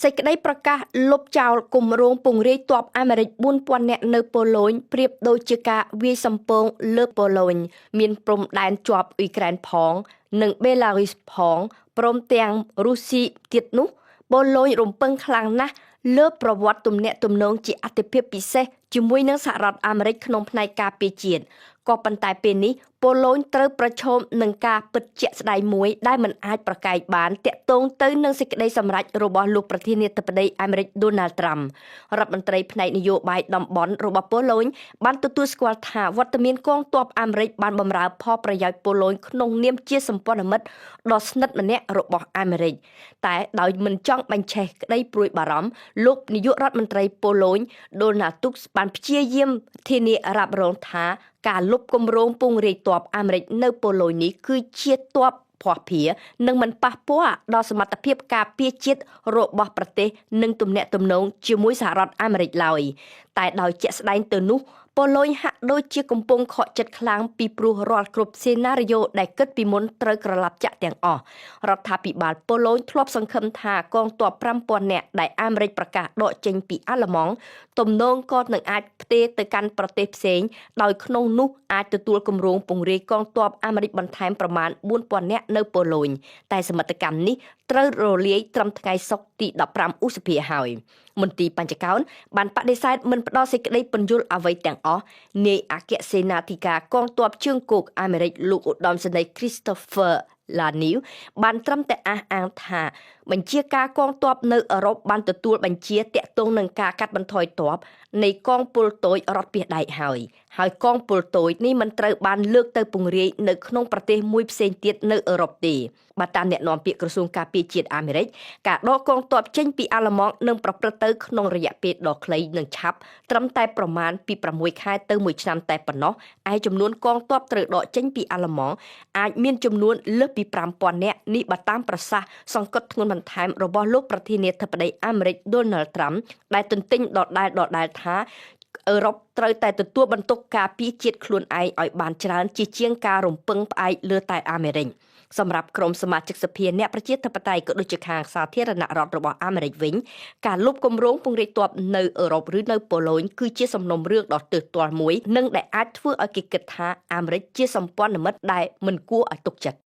សេចក្តីប្រកាសលុបចោលគម្រោងពង្រាយទ័ពអាមេរិក4000នាក់នៅប៉ូឡូញប្រៀបដូចជាការវាយសំពងលើប៉ូឡូញមានព្រំដែនជាប់អ៊ុយក្រែនផង និងបេឡារុសផងព្រមទាំងរុស្ស៊ីទៀតនោះប៉ូឡូញរំពឹងខ្លាំងណាស់លើប្រវត្តិទំនាក់ទំនងជាអតិភិបពិសេសជាមួយនឹងសហរដ្ឋអាមេរិកក្នុងផ្នែកការពារជាតិក៏ប៉ុន្តែពេលនេះប៉ូឡូញត្រូវប្រឈមនឹងការពិតជាក់ស្ដែងមួយដែលមិនអាចប្រកែកបានទាក់ទងទៅនឹងសេចក្តីសម្រេចរបស់លោកប្រធានាធិបតីអាមេរិកដូណាល់ត្រាំរដ្ឋមន្ត្រីផ្នែកនយោបាយតំបន់របស់ប៉ូឡូញបានទទួលស្គាល់ថាវត្តមានកងទ័ពអាមេរិកបានបម្រើផលប្រយោជន៍ប៉ូឡូញក្នុងនាមជាសម្ព័ន្ធមិត្តដ៏ស្និទ្ធម្នាក់របស់អាមេរិកតែដោយមិនចង់បញ្ឆេះក្តីព្រួយបារម្ភលោកនាយករដ្ឋមន្ត្រីប៉ូឡូញដូណាល់ទុកបានព្យាយាមធានារ៉ាប់រងថាការលុបគម្រោងពង្រាយទ័ពអាមេរិកនៅប៉ូឡូញនេះគឺជាទ័ពភស្តុភារនិងមិនប៉ះពាល់ដល់សមត្ថភាពការពារជាតិរបស់ប្រទេសនិងទំនាក់ទំនងជាមួយសហរដ្ឋអាមេរិកឡើយតែដោយជាក់ស្ដែងទៅនោះប៉ូឡូញហាក់ដូចជាកំពុងខកចិត្តខ្លាំងពីព្រោះរាល់គ្រប់សេណារីយ៉ូដែលគិតពីមុនត្រូវក្រឡាប់ចាក់ទាំងអស់រដ្ឋាភិបាលប៉ូឡូញធ្លាប់សង្ឃឹមថាកងទ័ព5000នាក់ដែលអាមេរិកប្រកាសដកចេញពីអាល្លឺម៉ង់ទំនងក៏នឹងអាចផ្ទេរទៅកាន់ប្រទេសផ្សេងដោយក្នុងនោះអាចទទួលគម្រោងពង្រាយកងទ័ពអាមេរិកបន្ថែមប្រមាណ4000នាក់នៅប៉ូឡូញតែសមិទ្ធកម្មនេះត្រូវរលាយត្រឹមថ្ងៃសុក្រទី15ឧសភាហើយមន្ទីរបញ្ចកោណបានបដិសេធមិនផ្ដល់សេចក្តីពន្យល់អ្វីទាំងអស់នាយអគ្គសេនាធិការកងទ័ពជើងគោកអាមេរិកលោកឧត្តមសេនីយ៍ Christopher ឡានីវបានត្រឹមតែអះអាងថាបញ្ជាការកងទ័ពនៅអឺរ៉ុបបានទទួលបញ្ជាទាក់ទងនឹងការកាត់បន្ថយទ័ពនៃកងពលតូចរថពាសដែកហើយហើយកងពលតូចនេះមិនត្រូវបានលើកទៅពង្រាយនៅក្នុងប្រទេសមួយផ្សេងទៀតនៅអឺរ៉ុបទេបើតាមអ្នកនាំពាក្យក្រសួងការពារជាតិអាមេរិកការដកកងទ័ពចេញពីអាល្លឺម៉ង់នឹងប្រព្រឹត្តទៅក្នុងរយៈពេលដ៏ខ្លីនិងឆាប់ត្រឹមតែប្រមាណពី6ខែទៅ1ឆ្នាំតែប៉ុណ្ណោះឯចំនួនកងទ័ពត្រូវដកចេញពីអាល្លឺម៉ង់អាចមានចំនួនលើសពី5000នាក់នេះបើតាមប្រសាសន៍សង្កត់ធ្ងន់បន្ថែមរបស់លោកប្រធានាធិបតីអាមេរិកដូណាល់ត្រាំដែលទន្ទិញដដែលថាអឺរ៉ុបត្រូវតែទទួលបន្ទុកការពារជាតិខ្លួនឯងឲ្យបានច្រើនជាជាងការរំពឹងផ្អែកលើតែអាមេរិកសម្រាប់ក្រុមសមាជិកសភាអ្នកប្រជាធិបតេយ្យក៏ដូចជាខាងសាធារណរដ្ឋរបស់អាមេរិកវិញការលុបគម្រោងពង្រាយទ័ពនៅអឺរ៉ុបឬនៅប៉ូឡូញគឺជាសំណុំរឿងដ៏ទើសទាល់មួយនិងដែលអាចធ្វើឲ្យគេគិតថាអាមេរិកជាសម្ព័ន្ធមិត្តដែលមិនគួរឲ្យទុកចិត្ត។